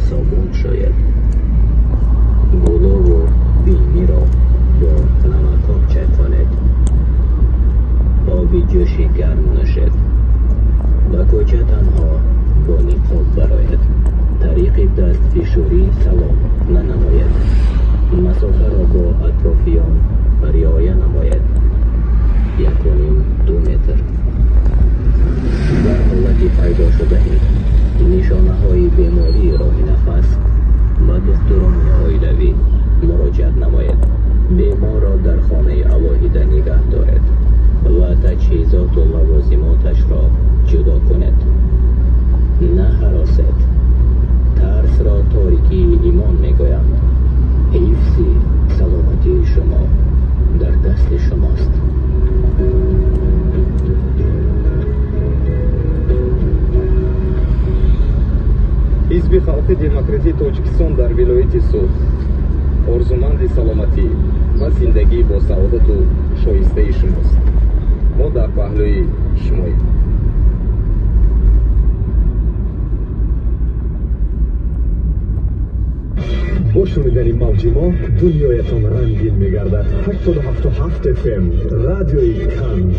Собун шӯед. Гулӯву биниро бо намакоб чайқонед. Оби ҷӯши гарм нӯшед. Ба кӯча танҳо бо ниқоб бароед. Тариқи дастфишурӣ салом нанамоед. Масофаро бо атрофиён риоя намоед: 1,5-2 метр. Дар ҳолати пайдо шудани нишонаҳои бемории роҳи нафас ба духтурони оилавӣ муроҷиат намоед. Беморро дар хонаи алоҳида нигаҳ доред ва таҷҳизоту лавозимоташро ҷудо кунед. Наҳаросед. Тарсро торикии имон мегӯянд. Ҳифзи саломатии шумо дар дасти шумост. Ҳизби халқи демократии Тоҷикистон дар вилояти Суғд орзуманди саломатӣ ва зиндагии босаодату шоистаи шумост. Мо дар паҳлӯи шумоем. Бо шунидани мавҷи мо дунёятон рангин мегардад. 87,7 FM, радиои Қанд.